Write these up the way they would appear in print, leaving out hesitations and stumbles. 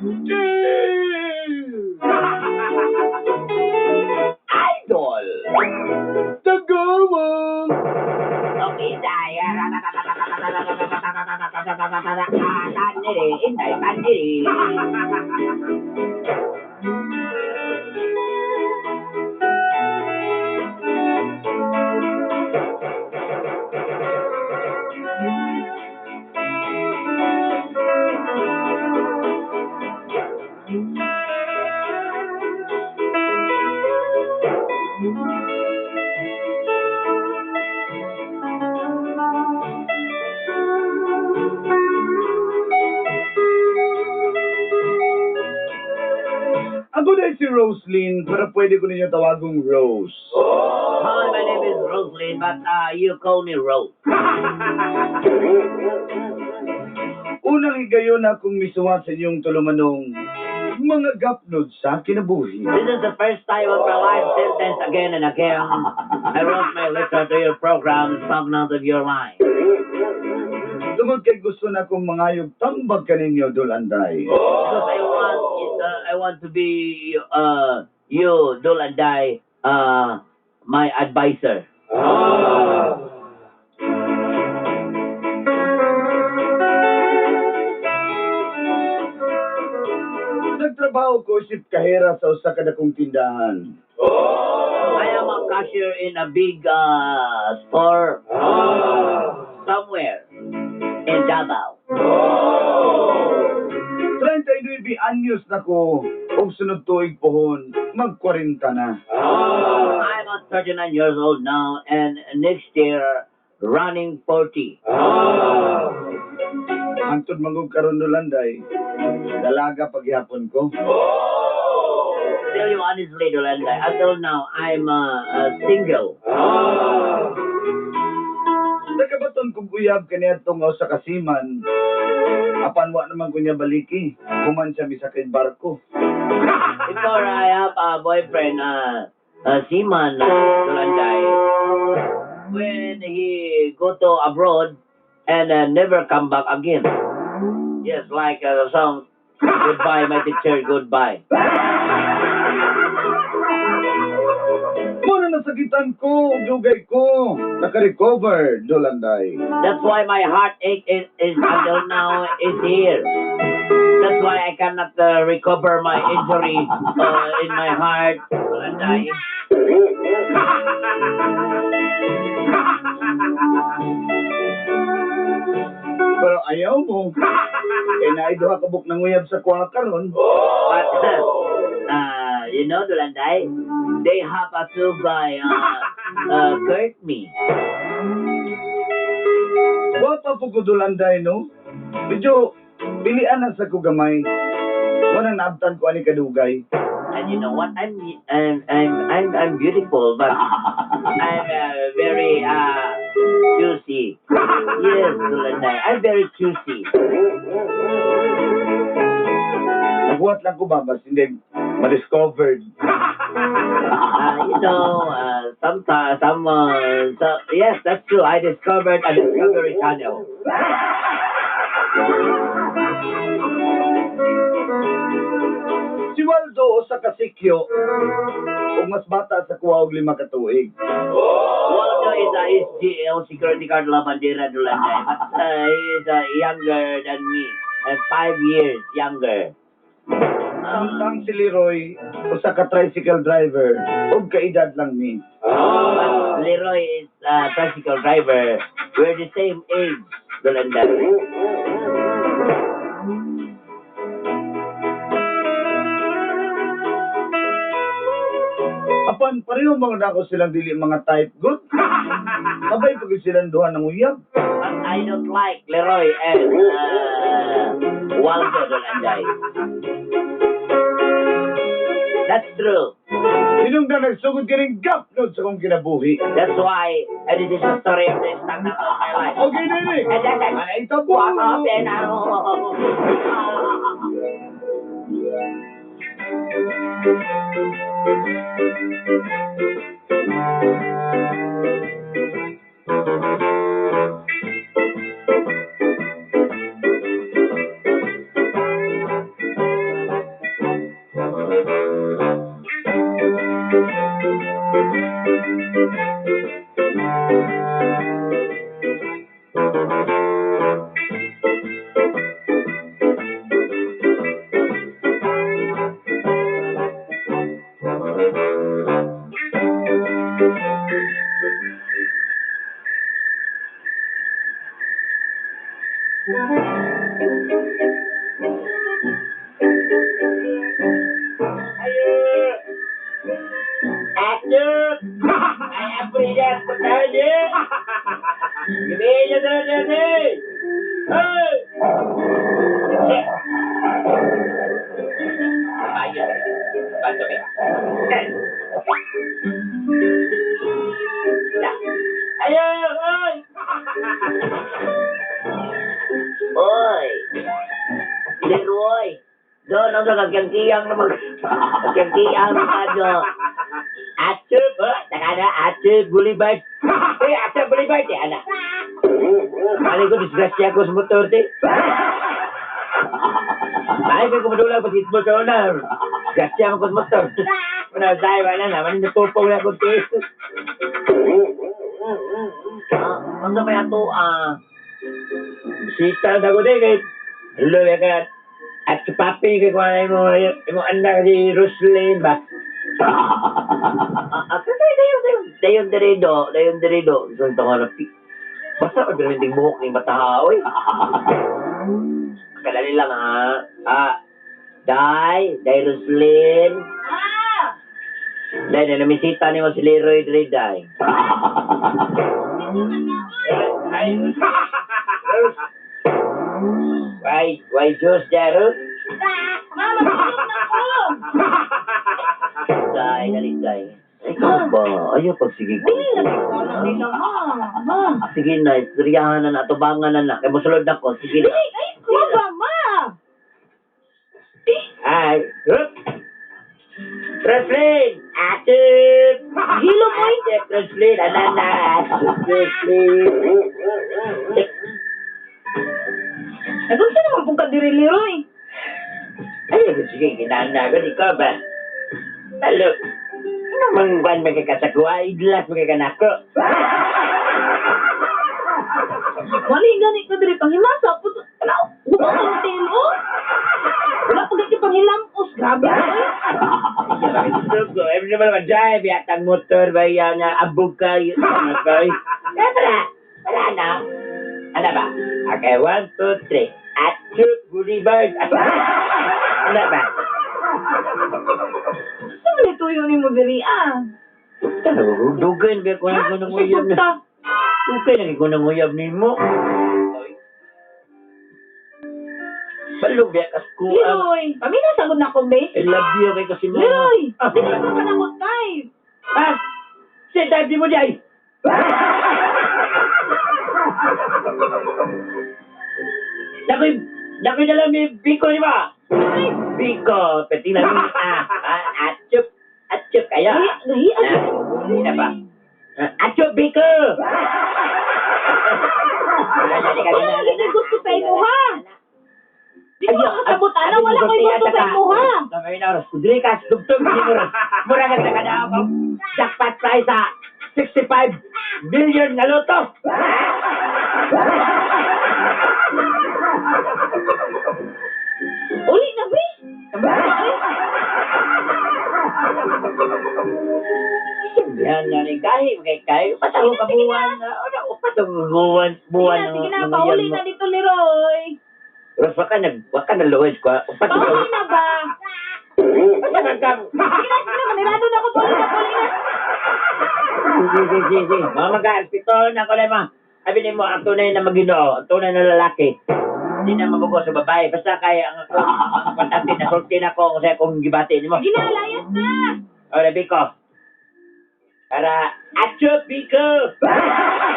Two! Idol! Tagawang! Okay, Day. Tandiri, Inday, tandiri. Ako dahil si Roslyn, pero pwede ko ninyo tawagong Rose. Hi, my name is Roslyn, but you call me Rose. Unang higayon akong misuwat sa inyong tulumanong mga gapnod sa kinabuhi. This is the first time of my life sentence again and again. I wrote my letter to your program, Stagnant of Your Life. Tungod kay gusto na akong mangayog tambag kaninyo, Dulanday. Because I want to be you, Dulanday, my advisor. Nagtrabaho ko isip kahera sa usa ka dakong tindahan. I am a cashier in a big store somewhere in Davao. 39 anyos na ko ug sunod tuig pohon mag-40 na. I'm a 39 years old now and next year running 40. Hangtod man gud karon, Dulanday, dalaga paghihapon ko. Tell you honestly, Dulanday, until now I'm single. Nakabaton kog uyab kaniadtong nga usa ka seaman. Apan wa naman ko niya baliki. Human siya misakay barko. Before I have a boyfriend, seaman, Dulanday, when he go to abroad and never come back again. Yes, like the song, "Goodbye, My Teacher, Goodbye." Mao na nasakitan ko, dugay ko. Naka-recover, Dulanday. That's why my heartache is until now is here. That's why I cannot recover my injury in my heart, Dulanday. Pero ayaw mo. Kay naay duha ka buok nanguyab sa kuha karon. But Dulanday, they have a two guy hurt me. Wa pa po ko, Dulanday, no? Medyo pilian na sa ko gamay. Wala naabtan ko ani kadugay. And you know what? I'm beautiful, but I'm very choosy. Yes, Dulanday, I'm very choosy. Nagbuhat lang ko ba, bas hindi ma-discovered. Sometimes some so, yes, that's true. I discovered a Discovery Channel. Si Waldo usa ka sikyo ug mas bata sa kuha og 5 ka tuig. Waldo is a SGL security guard La Bandera, Dulanday, but he is younger than me, and 5 years younger. Samtang si Leroy usa ka tricycle driver ug kaedad lang mi. But Leroy is a tricycle driver. We're the same age, Dulanday. Apan pareho mga nako silang dili mga type gud. Kabay pag silang duha ng uyab. But I don't like Leroy and Waldo, Dulanday. That's true. Hinungdan nagsugod kining gapnod sa kong kinabuhi. That's why, and this is the story of the stagnant of my life. Okay, nini. And that's Ay, ito po. What happened now? Pilihan ko tayo di. Gabi na na na. Hey! Ayun. Banto ka. Ayaw! Ay! Oy! Leroy! Doon ang kagkiyang na mag... Kagkiyang na ano. Atub! Taka na, Atub Boulevard. Uy, Atub Boulevard! Eh, ana. Mali ko, disgrasya ko sa motor, te. Ay, may kumadulang basketball sa una. Disgrasya ko sa motor. Una, tayo, wala na. Manin natupong na ako, te. Ah, ano ba ito, ah? Sita na ko, te, kay... Hello, ka. At si Papi, kay kung ano mo, imo anak si Roslyn ba? Ah, ah, dayon, dayon, dayon, dayon, dayon, dayon, so, ito nga na, basta pag pinamiting buhok ni bata, oy. Kadali lang, ha? Ah, Day, Day Roslyn. Ah! Day, na namisita ni mo si Leroy Dre, Day. Ay, Rose. Why, Diyos, Day, Rose? Ma, matulog na ko! Day, dali, Day. Ikaw ba? Ayaw pag sige ko. Dili na ko na nila, ma. Ma. Sige na, istoryahan na na, tubangan na na. Kaya musulod na ko, sige na. Dili, ay, ko ba, ma? Eh, Ay, hup! Roslyn! Atip! Hilo mo, eh. Atip, Roslyn! Anana! Roslyn! Ay, kung saan naman pong kadiri, Leroy? Ay, sige, kinana ko, ikaw ba? Talo, ano mang buwan magkakasagwa, idlas magkakanako. Wala yung gani ko diri panghimasa. Puto, ano? Buka ka ng tail, oh. Wala pa gani panghilampos. Grabe, oy. Every naman naman drive, yatang motor, ba yan, abog ka, yun, ano ka, eh. Wala, wala na. Ano ba? Okay, 1, 2, 3. At two, Boulevard. Ano ba? Saan man ito yun mo diri, ah? Dugay na ko Ha? na ng uyab na. Sa Dugay na ko ng uyab nimo. Balog ya kas ko. Leroy, pamina sagot na ko, be. I love you kay kasi mo. Leroy, Ah, dili ko pa na ko type. Ah! Sa type di mo di ay. Nakoy, nakoy na lang may biko di ba? Ay, Biko, pwede na mi. Ah, ah, atchup, atchup kaya. gahi, gahi, Ah, hindi na ba? Ah, atchup, biko! Wala lagi gusto sa imo, ha? Di ko makasabot, ana. Wala ko'y gusto sa imo, ha? Ngayon na oras, kudri ka, tugtog, hindi mo rin. Mura ka sa kada ako. Jackpot prize sa 65 billion na loto. Uli na, be. Yan na rin kahit kay kay patawag ka buwan na ano patawag buwan buwan Sige na, sige na, pauli na dito, Leroy. Ros waka nag waka na luwes ko. Patawag Pauli na ba? patawag ka. Sige na, sige na, manirado na ako. Pauli na, pauli na. Sige, sige, sige, sige. Mga mag-aalpito na ko lang, ma. Sabi ni mo, ang tunay na maginoo, ang tunay na lalaki. Hindi na mabugo sa babae. Basta kaya ang ako, ang importante na sulti na ko kung sa akong gibati ni mo. Sige na, layas na. O, Biko. Para, atyo, Biko!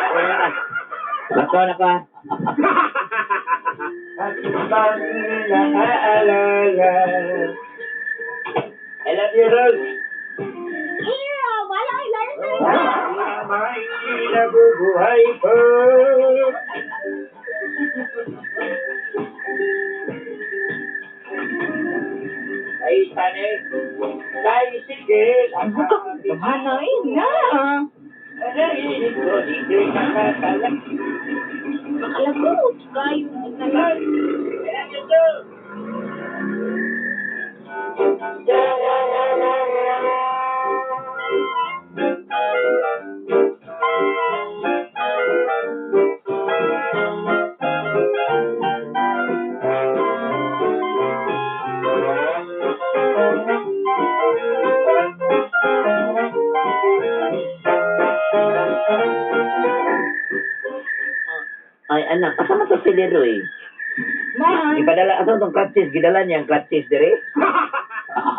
Wala ka. Bako na ka. At bang naaalala. I love you, Rose. Iya, wala ay layas na rin. May nabubuhay ko. Ay, sanay. Ay, sige. Buka, gamana eh na. Narinig ko, dito'y nakakala. Makalagot kayo. Na lang. I love you too. La, la, la, la, la, la. Anak, asa man to si Leroy? Ma, Gipadala asa tong crutches, gidala niya ang crutches dire.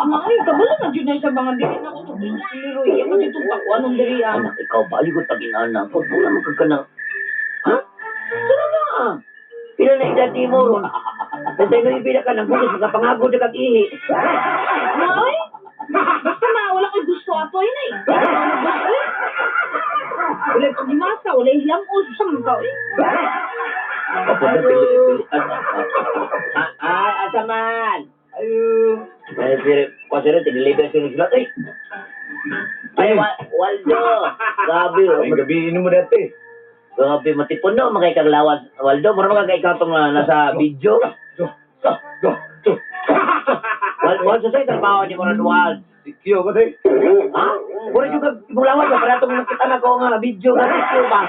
ma, ay, kabalo na jud na sa mga dili na ko to si Leroy. Iya man itong pakuanon diri ah. Anak, ikaw ba? Aligot pag inanak. Huwag mo naman kag kanang... Ha? Sino na? Pila na edad ni mo ron? Basta ino pila ka nang gusto, makapangagod na kag ihi. Ma, ay. Basta ma, wala ko'y gusto ato ay nay. Wala ko'y gusto eh. Wala panghimasa, wala hilamos, sa mga ka eh. Papunta pili pili. Ah, ah, asa man? Ayo. Ay, pero, kasi rin, tinilibre sila sila. Ay! Ay, Waldo! Grabe, oh. Ay, gabi mo dati. Grabe, matipon no, mga ikaglawas. Waldo, mura mga ikaw itong nasa video. Go, go, go, go. Waldo, sa'yo, trabaho ni Moran Wald. Sikyo ko te. Ha? Mura juga imong lawas ba? Para itong nakita na ko nga video nga video ba?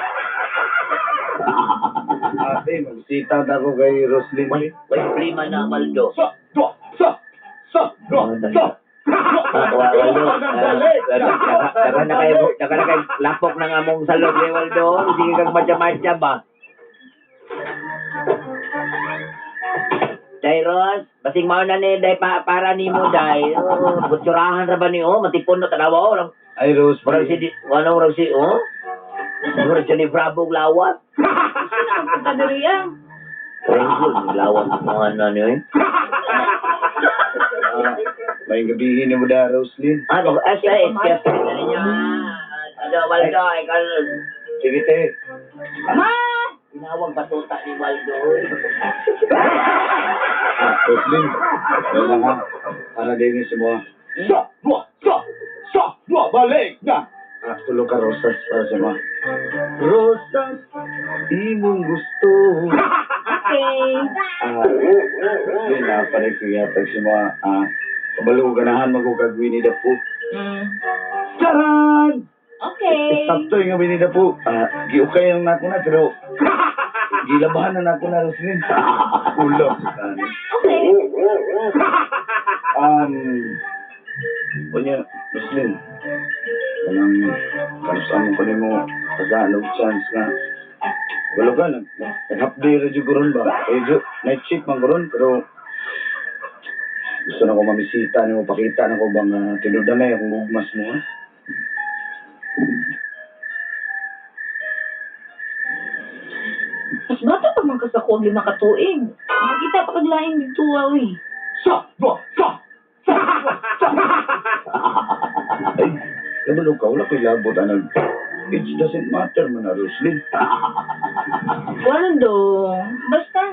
Ate, magbisita na ako kay Roslyn. May, may problema na, Waldo. Sa, dua, sa, sa, dua, sa. Ah, Waldo, daga na kayo, daga na kayo, lapok na nga mong salog ni Waldo. Sige kang madya-madya ba? Day Ros, basing mao na ni Day pa, para nimo Day. Oh, butsurahan ra ba ni oh, matipon no tanawa oh. Ay, Ros, Murag si ano murag si oh. Murag siya ni Bravo og lawas. Gusto na ang pagka diri ah. Thank you, lawas mga ano niyo eh. May gabi mo da, Roslyn. Ano, ay, siya na ninyo. Ano, Waldo, ikaw, Sige, te. Ma! tinawag batuta ni Waldo. Ah, Roslyn. Wala nga. Para din si mo. Sa, dua, sa, sa, dua, balik na. Ah, tulog ka, Rosas, para sa mga. Rosas, imong gusto. Okay. Ah, Roslyn, ah, pare ko yatag si mga, ah, kabalo ganahan magugag Winnie the Pooh. Charan! Okay. Stop to yung Winnie the Pooh. Ah, giukay lang nako na, pero gilabahan na nako na, Roslyn. Ulam sa kanin. Okay. Kunya, Roslyn, kanang kanus mo ko nimo tagaan og chance nga. Wala ka, nag half day ra jud ko ron ba? Eh, night shift man ko ron, pero gusto na ko mamisita nimo, pakita na ko bang tinuod na akong gugmas mo, ha? Mas bata pa man ka sa kuwag 5 ka tuig. Makita pa kag lain dito ah, uy. Sa, dua, sa, sa, dua, sa. Ay, kabalo ka, wala ko'y labot, anag. It doesn't matter man na, Roslyn. Waldo, basta.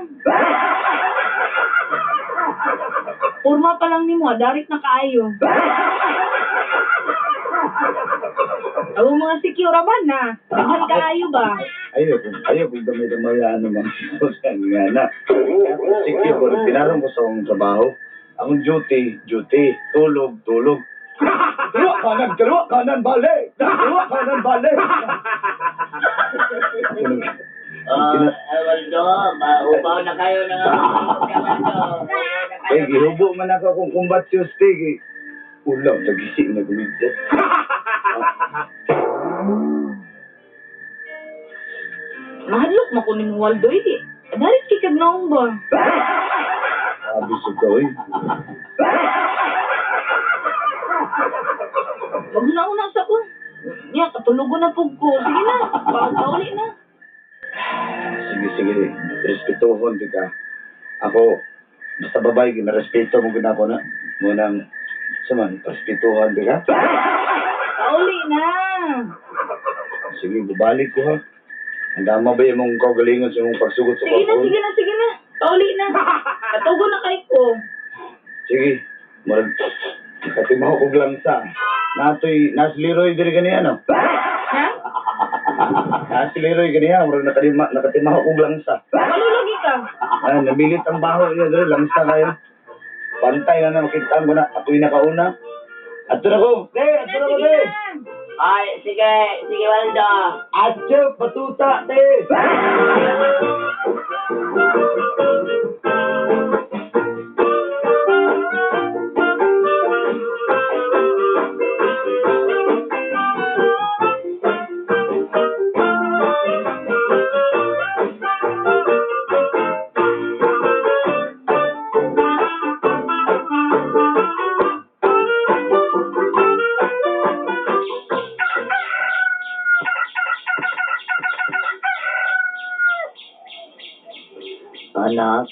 Porma pa lang nimo, darit na kaayo. Abo mga secure ba na? Daghan kaayo ba? Ayaw kung ayaw kung damay-damayaan naman. Nga na. Sige, ko pinarong ko sa akong trabaho. Akong duty, duty. Tulog, tulog. Kaliwa, kanan, kaliwa, kanan, balik! Kaliwa, kanan, balik! Ako nag- Ah, Waldo, upaw na kayo ng Waldo. Eh, gihubo man ako kung combat Tuesday. Eh. Ulam, tagisi na gumidya. Mahadlok man ko nimo Waldo eh. Darit kay kag naong ba? Sabi sa ko, eh. Maghuna-una sa ko. Nya katulogon na pug ko. Sige na, pauli na. Sige, sige. Respetuhon di ka. Ako, basta babae, ginarespeto mo ginako na. Munang, saman, respetuhan di ka. Pauli na. Sige, babalik ko ha. Ang dama ba yung mong kaugalingon sa mong pagsugot sa Sige na, kakon? sige na, sige na. Pauli na. Katugo na kay ko. Sige, murag, katimaw kog langsa. Natoy, nas Leroy diri kaniya, no? Ha? Nas Leroy kaniya, murag nakatimaw kog langsa. Walo lagi ka. Ay, namilit ang baho niya diri, langsa kayo. Pantay na na, makita ko na, ako'y nakauna. Ato na ko, te, ato na ko, Sige te. na. Ay, sige, sige Waldo. Atyo, batuta, te. Anak,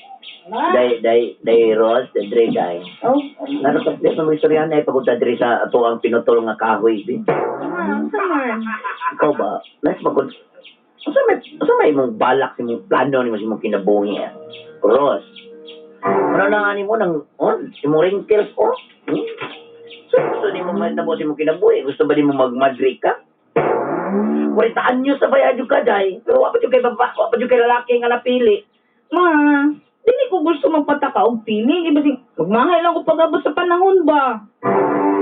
Ma. day day day Ros, day day. Oh, Narapag sa mga istorya na pagod diri sa ato ang pinutol nga kahoy bi. ma, unsa man? Ikaw ba? Nice magod. Unsa may imong balak sa imong plano nimo sa imong kinabuhi? Ah? Ros. Ano na nga nimo nang on imong wrinkles oh? Hmm? So, gusto nimo mahitabo sa imong kinabuhi? Gusto ba nimo magmadre ka? 40 anyos sa bayad ka day. Pero wa pa jud kay baba, wa pa jud kay lalaki nga napili. Ma, dili ko gusto magpataka og pili. Di ba sing, magmahay lang ko pag-abot sa panahon ba?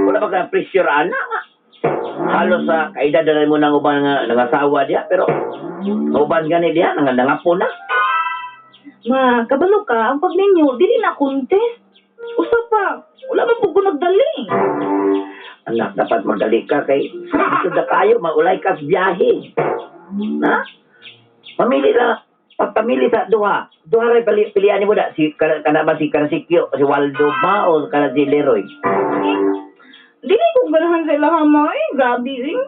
Wala ba ka pressure ana nga? Halos sa kaedad na mo nang uban nga nangasawa diha pero uban gani diha nang nangapo na. Ma, kabalo ka, ang pagninyo, dili na contest. Usa pa, wala man pud ko nagdali. Anak, dapat magdali ka kay gusto na kayo maulay ka sa biyahe. Ha? Mamili na pagpamili sa duha. Duha ray pili, pilian nimo da si kana, kana ba si Karasikyo, si Waldo ba o kana si Leroy? Eh, dili ko ganahan sa ilaha, ma. Eh, grabe eh.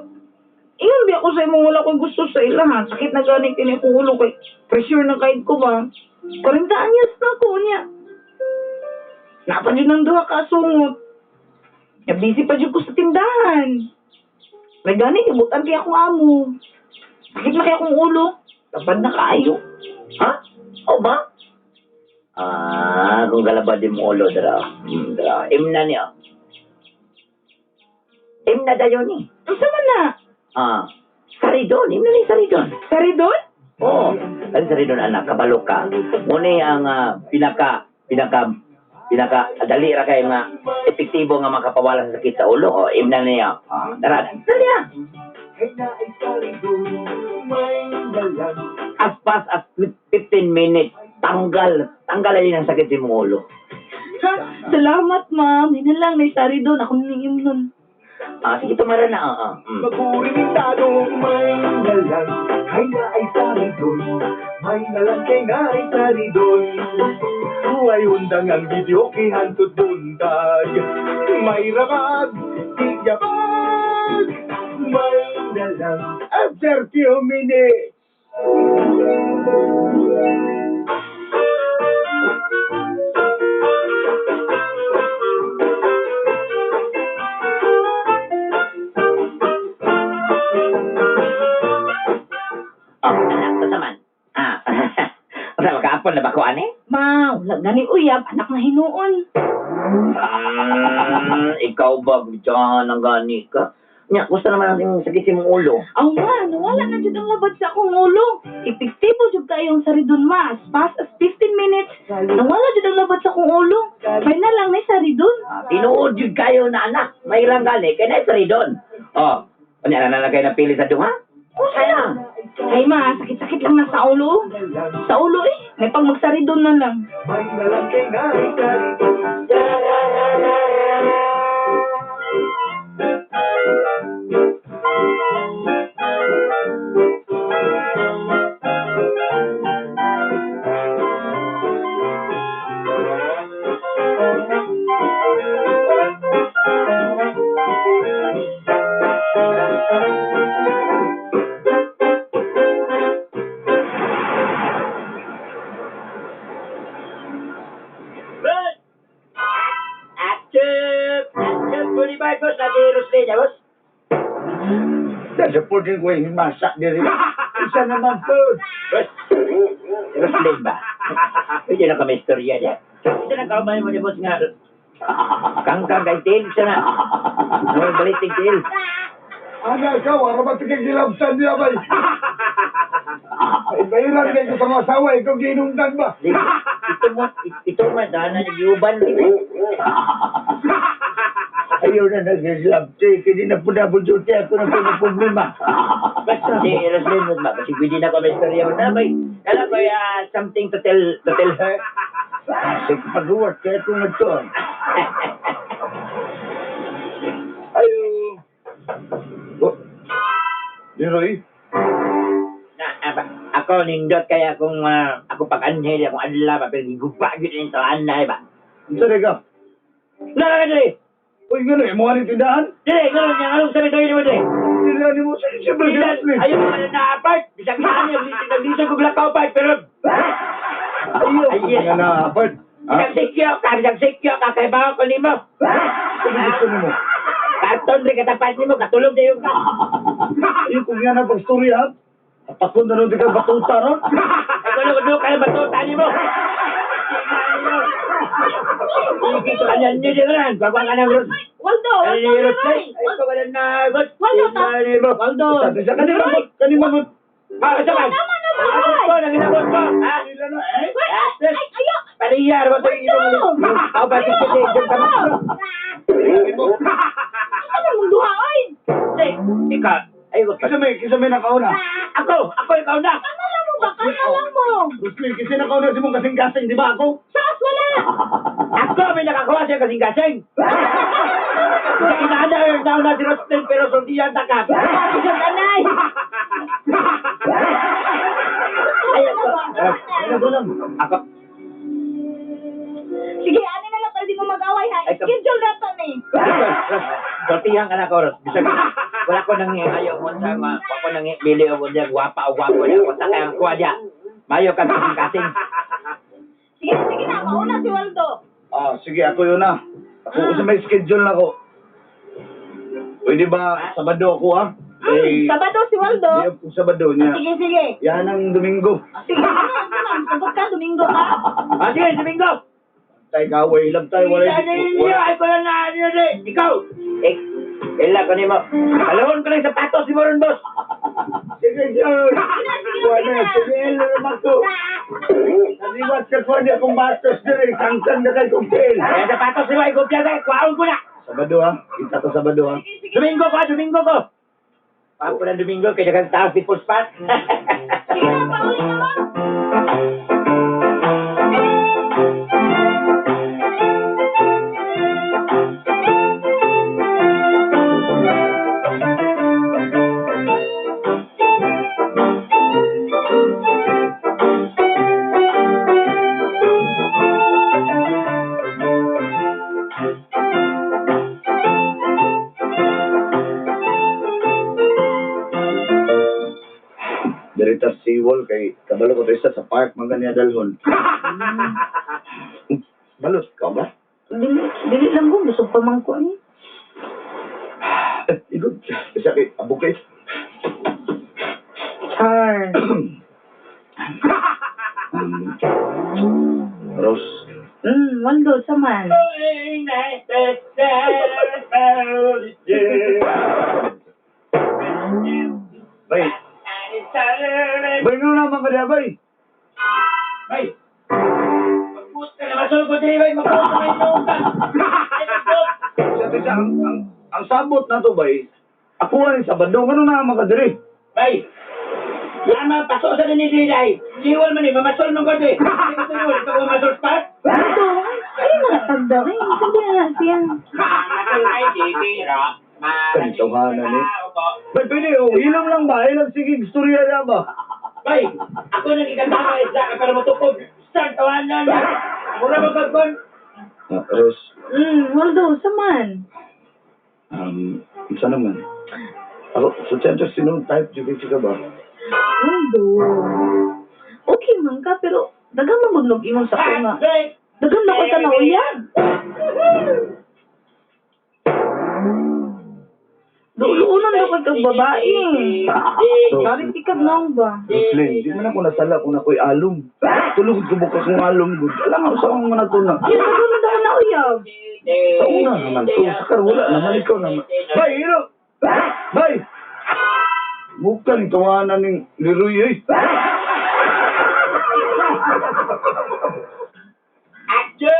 Ingon bi ako sa imong wala ko'y gusto sa ilaha. Sakit na gani kini akong ulo kay pressure na kahit ko ba. 40 anyos na ko niya. Napa jud ng duha ka sungot. Ya busy pa jud ko sa tindahan. May gani gibutan kay akong amo. Sakit na kay akong ulo. Tapad na kaayo. Ha? O ba? Ah, kung galaba di mo ulo dara. Dara. Imna niya. Imna dayon ni. Unsa man na? Ah, Saridon, imna ni Saridon. Saridon? Oo. Ang Saridon anak, kabalo ka. Muna ang pinaka pinaka pinaka dali ra kay nga epektibo nga makapawala sa sakit sa ulo. O, imna niya. Ah, dara. Dali ah. As fast as 15 minutes, tanggal. Tanggal na ang sakit sa imong ulo. Ha? Salamat, ma'am. Hinalang na saridon. Ako ning imnon. Ah, sige, tumara na. Ah, ah. Magpurinitado may nalang kay naay saridon. May nalang kay naay saridon. Way undang ang video kay hantod buntag. May rabag, tigabag. May nalang After few minutes. Oh, anak, basta man. Ah, basta makaapon na ba ko, ane? Ma, wala gani uyab, anak na hinuon. Ikaw ba, dyan ang gani ka? Nya, gusto naman ang imong sakit sa imong ulo. Aw ma, nawala na jud ang labad sa akong ulo. Epektibo jud kayo ang saridon ma. As fast as 15 minutes, nawala jud ang labad sa akong ulo. May na lang na saridon. Ah, tinuod jud kayo na anak. May ilang gani, kay na Saridon. Oh, unya na lang kayo napili sa duha? Usa na. Ay ma, sakit-sakit lang na sa ulo. Sa ulo eh. May pag magsaridon na lang. May nalang kay naay saridon. Good. Active! Active! Boulevard, boss. Nati Roslyn, ah, boss. Sa supporting ko yung himasa diri. Isa naman po. Boss. Roslyn ba? Pwede na kami istorya niya. Isa na kaumay mo niya, boss, nga. Kangkang kay Til, isa na. Ano balitig, Til? Ana ikaw, ara ba tigigilabsan niya bay? Ay, bayiran kayo sa mga asawa, ikaw giinungdan ba? Ito mo, ito mo, dahil na nag-iuban. Ayaw na nagsislabte, kini na po na po duty, ako na po na problema. Basta si Roslyn, boss, ba? Kasi pwede na kami istorya mo na, bay. Kala ko, something to tell her. Sige, pag-uwat, kaya kung ito. Ayo. Oh. Leroy, Na, ako nindot kaya kung ako pag-anhel, akong adla ba, pero gigupa gyud ni talaan na, eh, ba? unsa na ka? Na ka dili. Uy, gano'n, mo ni tindahan? Dili, ngano niya anong sabi tayo nimo dili? Tindahan mo sa siyempre si Bisan, Roslyn. ayaw mo na na-apart. Bisag saan niya, bisag ko blackout part, pero... Ayaw ko nga na, Bert. Ha? Bisag sikyo ka, bisag sikyo ka, kay bawo ko nimo. Ano gusto nimo? Karton rin katapat nimo, katulog na yung ka. Ayaw ko nga na pag-story ha? Tapon na ron di ka batuta ron. Ay, kuno kuno kayo batuta nimo. Kanyan niyo din ran, bagwa ka ng ros. Waldo, Ay, Waldo, ros. Leroy. Ay, ko wala na. Waldo, Waldo. Sabi siya, kanina mo, kanina mo. Ah, sa man. Tama na ba? Ko nang hinabot ko. Ha? Sila na, eh. Wait, ay, ay, ayo! Pariyar mo to Waldo! Ako ba si Kiti? Ano na mong duha, oy? Ikaw. Ay, ko. Kisa may nakauna. Ako, ako ikaw na. Kana lang mo ba? Kana lang mo! Roslyn, kisa nakauna si mong kasing-kasing, di ba ako? Saas wala! Ako may nakakuha siya kasing-kasing. Sa inaana, nauna si Roslyn pero sundiyan ta ka. Isang anay! Ay, ako. Ano ba lang? Ako. Sige, ano na lang para di mo mag-away ha? Ay, Schedule na to ni. Sortihan ka na ko, Ros. Bisag, wala ko nang ayaw mo sa mga, wala ko nang bili o niya, gwapa o gwapo niya. Kung sa kayang kuha niya. Mayo ka kasing-kasing. Sige, sige na, mauna si Waldo. Ah, sige, ako yun na. Ako, sa may schedule na ako. Pwede ba, Sabado ako ah? Eh, Sabado si Waldo. Di ako Sabado niya. Sige, sige. Yan ang Domingo. Sige, ano, ano lang, sagot ka, Domingo ka. Ah, sige, Domingo! Tay kaway lang tayo, wala. Wala ninyo, ay ko lang na ano yun eh. Ikaw! Eh, kaila ko nimo. Kalahon ko lang sapatos ni Moron, boss. Sige, John. Sige na, sige na, Wala, sige na. sige, naman ko. Naliwas ka ko niya kung bastos na rin. Sangsan na kay kong tail. Kaya sapatos ni mo, ay kumpya na, kuhaon ko na. Sabado ah. Kita ko Sabado ah. Sige, sige. Domingo ko, ah, Domingo ko. Paano ko ng Domingo, kaya kang taas di puspat. Sige na, pauli na mo. Dirita seawall kay kabalo ko to isa sa park man ganiya dalhon. Balot ka ba? Dili, dili lang ko, busog pa man ko eh. Eh, Igod. Isa kay abukay. Char. Rose. Waldo, saman. Bay. Bay nga naman ka niya, bay. Bay! Magbuot ka na, masulod ko diri, bay! Magbuot ka na, inuong ka! Ay, magbuot! Isa isa ang sabot na to, bay. Ako ni Sabado, ngano na naman ka diri? Bay! Lama, pasok sa dinidili ay! Siwal man eh, mamasol man ko diri! Hindi ko tuloy, ito ko mamasol spot! Waldo, ay, ay nakatagda eh. Sabi na siya. Mamasol ay, di, biro. Kanituhanan eh. Bay, pwede, oh, hilom lang ba? Hilom, sige, istorya na ba? Bay! Ako nang ikanta ka isda ka para matukog. Start tawanan! Mura magkagkon! Ah, Rose, Waldo, saman. Isa naman. Ako, sa siyempre, sino type jud ka ba? Waldo. Okay man ka, pero daghang mamudnog ingon sa ko nga. Daghang na ko tanaw yan. Duuluunan na ko'y kag babae. Sorry, tikag na ba? Roslyn, di man ako nasala kung ako'y alom. Tulog ko bukas kong alom, good. Alam nga, sa akong mga tuna. Ay, daghang na na uyab. Sa una naman to, sa kar wala naman ikaw naman. Bay, hilo! Bay! Mukha ni tawanan ng Leroy, eh. Atyo!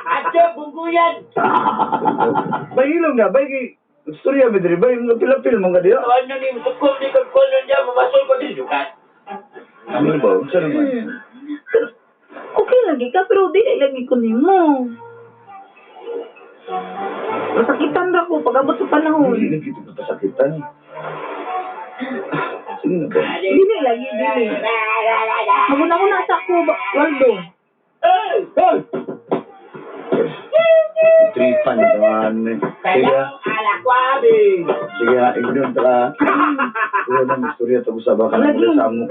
Atyo, bungguyan! Bay, hilom na, bay, kay... Istorya, mi diri, bay, mga pilapil, mga diya. Ano ni sukom ni kagkon niya, mamasol ko din. Yukan. Ano ba? Unsa naman? Pero, okay lagi ka, pero dili lagi ko nimo. Masakitan ra ko pag abot sa panahon. Hindi na kita pasakitan. Sige na ba? Dili lagi, dili. Maguna-una sa ako, Waldo. Hey! Hoy! Tripan, tawanan eh. Sige, ah. Alakwabi! Sige ha, ignon ta ka. Wala nang istorya tag usaba ka na Lagi. mula sa amo.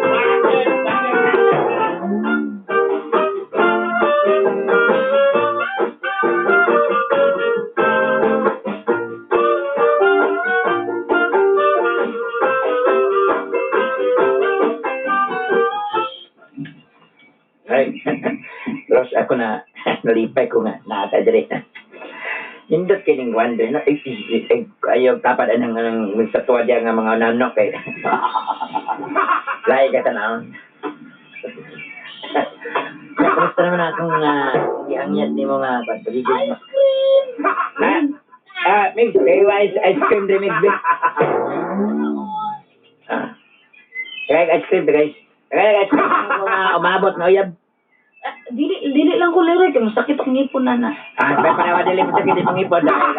Ako na, nalipay ko nga, naata diri. Nindot kining wonder, no? Ay, ay, ay, ayaw tapad anang anang sa tuwa diya nga mga nanok kay. Lahi ka tanawon. Kumusta naman akong giangyat ni mo nga pagpaligid mo? Ice cream! Ah, ah, Migs, kayo ice, ice cream din, Migs. Ah. Kaya ice cream, guys. Kaya ice cream, mga umabot na uyab. Ah, dili, dili lang ko liroy kay masakit ang ngipon na na. Ah, may panawa dili mo sa kiti pangipon dahil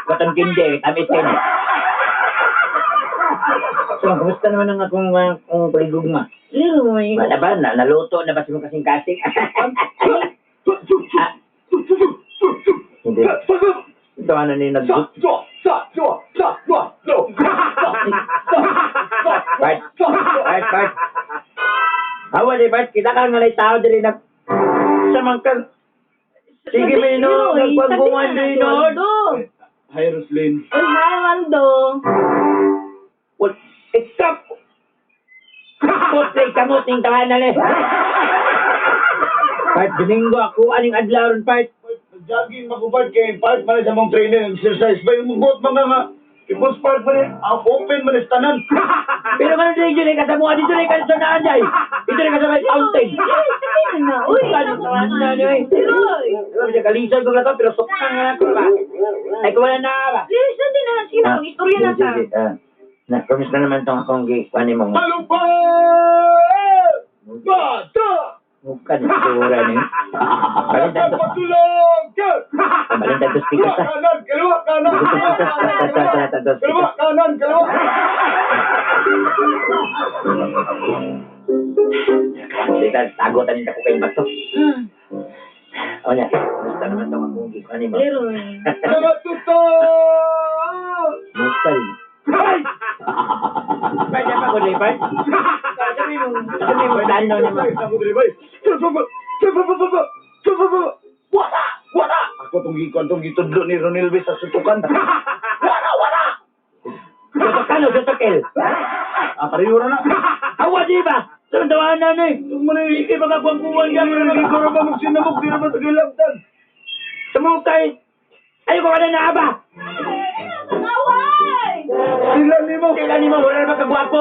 katong kinde, tamis kayo. So, kumusta naman ang akong akong paligog ma? Leroy. Wala ba? Na, naluto na ba sa mga kasing-kasing? Ah, hindi. Ito ano ni nag... Bart! Bart! Bart! Awa di Bart, kita ka nga na tao diri nag... Sa mangkang... Sige, may no, Leroy, nagpagbungan sabi na din si no. Waldo. Hi, Roslyn. Oy, hi, Waldo. Well, stop! Puti, kamot ning tawanan eh. Part, Domingo ako, aning adlaw ron, part. Jogging ako part kay part man sa mong training exercise ba yung buot mga nga People's Park man eh, ang open man is tanan. Pero ano din yun eh, kasama dito rin ka sa naan day. Dito rin ka sa may fountain. Leroy, sabi na na. Uy, Ano tawanan na eh. Leroy. Grabe siya, kalisod ko lang to, pero sukang nga ako ba? Ay, kung wala na ba? Leroy, sabi na. Sige na, mag-istorya na ta. Sige, ah. Na, kamusta naman tong akong gikuan mo? Talupad! Bata! Mukha na sigura ni. Balintag to. Patulog! Balintag to speaker Kaliwa ta. kanan, kaliwa kanan, kaliwa kanan, kaliwa kanan, kaliwa. Sige, tago tanin ako kay bato. O niya, kamusta naman tong akong gikuan mo? Leroy. Mga tuto! Mukha rin. Ay! Pwede pa ko di, Bart? Sabi mo, plano ni mo. Wala! Wala! Ako tong gikuan tong gitudlo ni Ronel sa sutukan. Wala! Wala! Sutukan o sutukil? Ah, pareho ra na. Awa di ba? Sa tawanan eh. Hindi ba kagwangkuwan Di yan? ra ba ba magsinamok, di ra ba sa gilabtan? Sa mga kay... Ayaw ko ka na naaba! Away! Sila nimo. Kailan ni mo, wala na magkagwapo?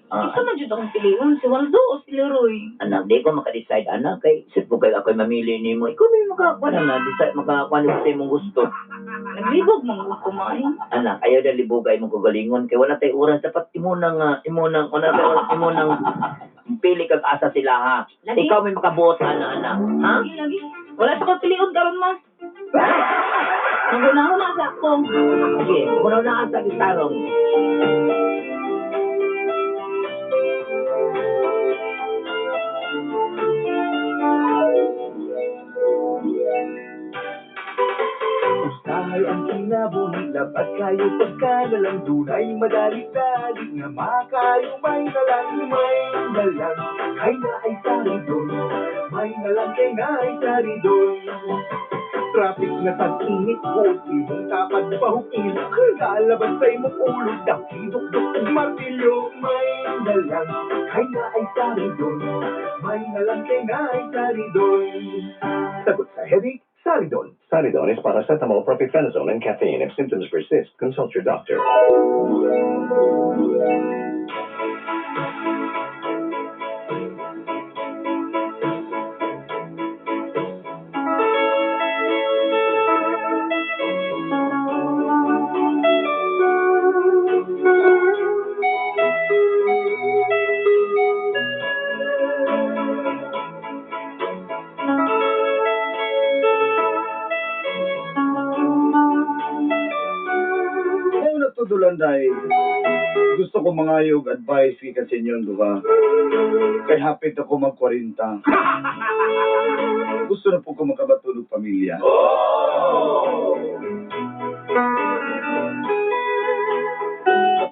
Ah, isa man jud akong piliun, si Waldo o si Leroy. Anak, di ko makadecide, anak. Kay, sir po kayo ako'y mamili ni mo. Ikaw may makakuha na na, decide, makakuha na sa imong gusto. Naglibog man gud kumain. Anak, ayaw na libugay mo kagalingon. Kay wala tay oras. Dapat imo nang, imo nang, wala tay oras, imo nang pili kag asa sila, ha? Lagi. Ikaw may makabuot, anak, anak. Ha? Lagi, lagi. Wala sa ko piliun karon ma. Magunahon na sa ako. Sige, kunaw na asa gitarong. Usahay ang kinabuhi, labat kayo pagkanalang dunay madali-dali nga makayo may nalang, may nalang, kay na ay saridon, may nalang kay na ay saridon. Traffic na tag-init ko, imong tapad bahukil, kalabas sa imong ulo, dakidok-dok og martilyo, may nalang, kay na ay saridon, may nalang kay na ay saridon. Sagot sa headache, Saridon. Saridon is paracetamol, propifenazone, and caffeine. If symptoms persist, consult your doctor. Mao na to Dulanday. Gusto ko mangayog advice gikan sa inyo duha. Kay hapit ako mag-40. Gusto na po ko makabatulog pamilya.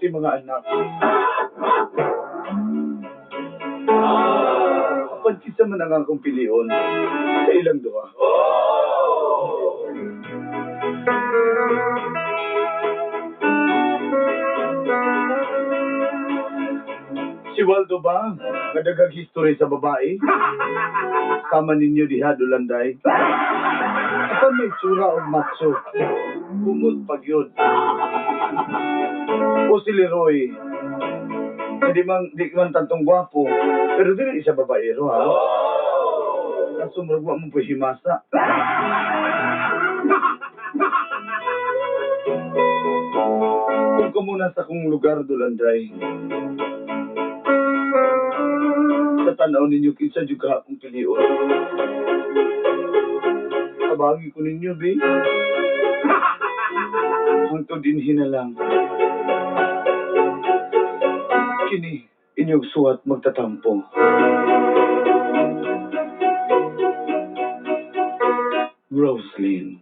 Pati mga anak. Apan kinsa man ang akong pilion sa ilang duha? Si Waldo ba? Nga daghang history sa babae? Sama ninyo diha, Dulanday. Apan may tsura og macho. Kumot pag yun. O si Leroy. Hindi man, di man tantong gwapo. Pero dili siya babaero, ha? Kaso murag wa mo po himasa. Kung ka muna sa kong lugar, Dulanday. Sa tanaw ninyo, kinsa jud ka akong pilion. Tabagi ko ninyo, be. Hangtod dinhi na lang. Kini, inyong suwat magtatampo. Roslyn.